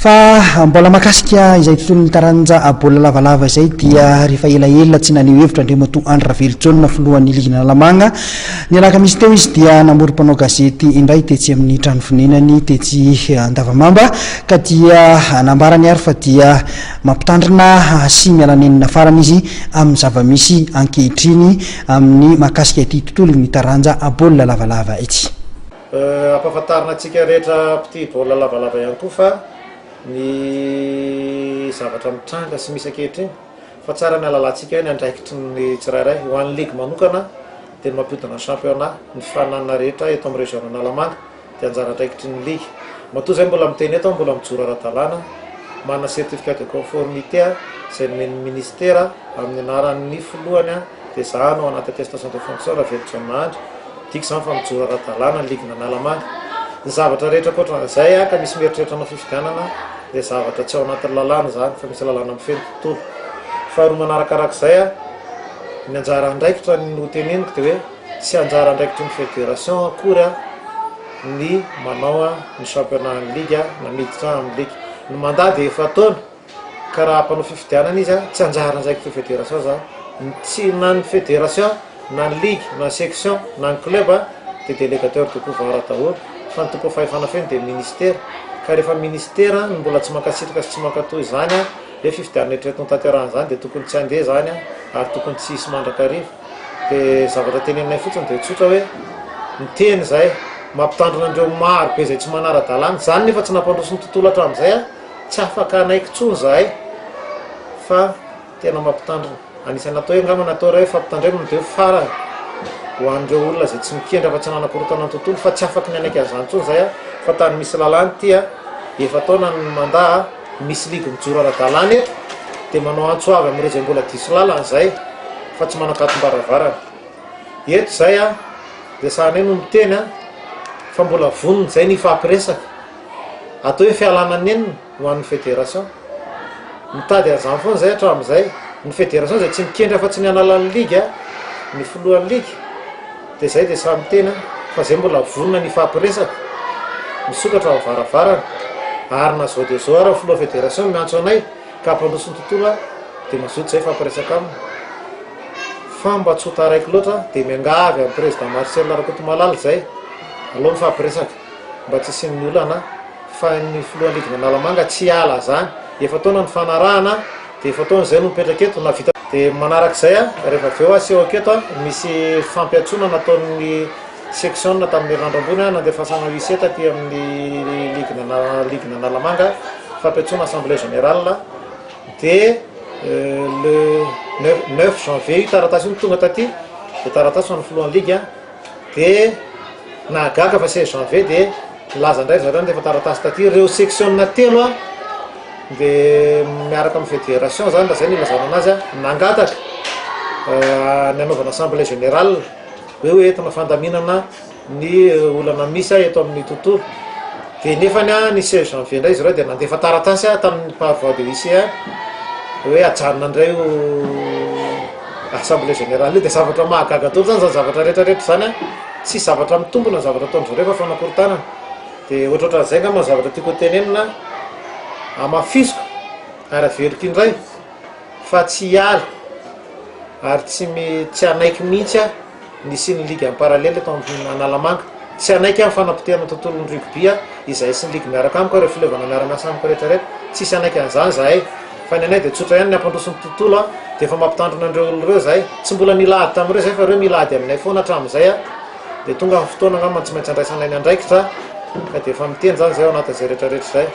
Fa mbola mahakasika izay tontolon'ny taranja baolina lavalava izay dia rehefa elaela tsy naneho hevitra Andriamatoa Andry Ravelojaona filohan'ny ligin'Analamanga ny alakamisy teo izy dia namory mpanao gazety indray tetsy amin'ny trano fonenany tetsy Andavamamba ka dia nambarany ary fa dia mampitandrina sy miala nenina farany izy amin'ny zava-misy ankehitriny amin'ny mahakasika ity tontolon'ny taranja baolina lavalava ity. Ampahafantarina antsika rehetra mpitia baolina lavalava ihany koa fa ny zavatra mitranga sy misy ankehitriny fa tsara ny halalantsika ny andraikitry ny tsirairay. Ho an'ny ligy manokana dia ny mampihodina ny championnat, ny fananana rehetra eto amin'ny région Analamanga dia anjara andraikitry ny ligy. Matoa izay mbola miteny eto aho mbola mijoro ara-dalàna, manana certificat de conformité izay nomen'ny ministera amin'ny anaran'ny filohany dia za no anaty attestation de fonction Ravelojaona Andry, midika izany fa mijoro ara-dalàna ny ligin'Analamanga. Ny zavatra rehetra ankoatran'izay ka misy mieritreritra hanao fifidianana dia zavatra tsy ao anatin'ny lalàna izany fa misy lalàna mifehy ny tontolo. Faharoa manarakarak'izay, ny anjara andraikitra no teneniko dia hoe tsy anjara andraikitry ny fédération akory ny manao ny championnat ny ligue na miditra amin'ny ligue. Ny mandat dia efa taona. Ka raha mpanao fifidianana izy tsy anjara andraikitry ny fédération zany. Ny tsy na ny fédération na ny ligue na ny section na ny club dia délégateur de pouvoir daholo fa ny tompon'ny fahefana feno dia ny ministera. Ka rehefa ministera no mbola tsy mankasitraka sy tsy mankatoa izany hoe fifidianana eritreretina ho tanterahana izany dia tokony tsy handeha izany ary tokony tsy hisy mandrakariva. Dia zavatra teneninay fotsiny dia tsotra hoe miteny izahay mampitandrina an'ireo maro be izay tsy manara-dalàna. Izany nefa tsy nampandroso ny tontolo hatramin'izay. Tsy afaka hanaiky intsony izahay fa tena mampitandrina. Anisan'ny atao hoe angamba natao iray hoe fampitandremana dia hoe farany ho an'ireo olona izay tsy mikendry afa-tsy ny hanakorontana ny tontolo fa tsy afaky ny hanaiky an'izany intsony izahay fa tany misy lalàna ity efa-taona ny mandat misy ligy mijoro ara-dalàna eto dia manao antso avy amin'ireo izay mbola diso lalana izahay fa tsy manakatom-baravarana. Eto izahay resahanay no miteny fa mbola vonona izay ny hifampiresaka. Atao hoe fialana nenina ho an'ny fédération. Mitady an'izany foana izay hatramin'izay. Ny fédération izay tsy mikendry afa-tsy ny hanala ny ligue, ny filohan'ny ligue, dia izay dia samy miteny fa izay mbola vonona ny hifampiresaka. Misokatra ny varavarana. Ary na izao dia izao ary ny filoha fédération miantso anay ka hampandroso ny tontolo dia mazoto izay hifampiresaka aminy. Fa mba tsy ho taraiky loatra dia miangavy an'i président Marcel Rakotomalala izay aleo mifampiresaka. mba tsy hisian'ny olana fa ny filohan'ny ligin'Analamanga tsy hiala zany, efa-taona ny fanarahana dia efa-taona izay no mipetraka eto na vita dia manarak'izay rehefa avy eo asehoko eto misy fampiantsoana nataon'ny section tamin'ny herinandro ambony nandefasana huissier taty amin'ny ligin'Analamanga fampiantsoana assemblée générale dia le 9 janvier io taratasy io no tonga taty dia taratasy ho an'ny filohan'ny ligue. Dia nahagaga fa 16 janvier dia nilaza indray ry zareo nandefa taratasy taty, ireo section telo an, dia miaraka amin'ny fédération zany raha zay no ilazana anazy an, nangataka ny hanaovana assemblée générale hoe ho entina fandaminana ny olana misy eto amin'ny tontolo, dia nefany an ny 16 janvier indray izy ireo dia nandefa taratasy tamin'ny par voie de huissier hoe ajanona indray io Assemblée générale io dia zavatra mahagaga daholo zany zany zavatra rehetra rehetra zany an, tsisy zavatra mitombina ny zavatra ataon-dry zareo fa fanakorontanana, dia ohatrohatran'izay angamba ny zavatra tiako ho tenenina, hamafisiko ary averiko indray fa tsy hiala ary tsy tsy hanaiky mihitsy aho ny hisian'ny ligue en parallèle eto Analamanga, tsy hanaiky aho ny fanapotehana ny tontolon'ny rugby aho, izahay sy ny ligue miaraka amiko ary ireo fileovana miara-miasa amiko rehetra rehetra, tsisy hanaiky an'izany izahay. Fa ny anay dia tsotra ihany ny hampandroso ny tontolo a, dia efa mampitandrina an'ireo olona ireo izahay, tsy mbola nila ady tamin'ireo izahay fa ireo mila ady aminay foana hatramin'izay a, dia tonga ny fotoana angamba tsy maintsy andraisanay ny andraikitra ka dia efa miteny izany izahay ao anatin'izay rehetra rehetra izay.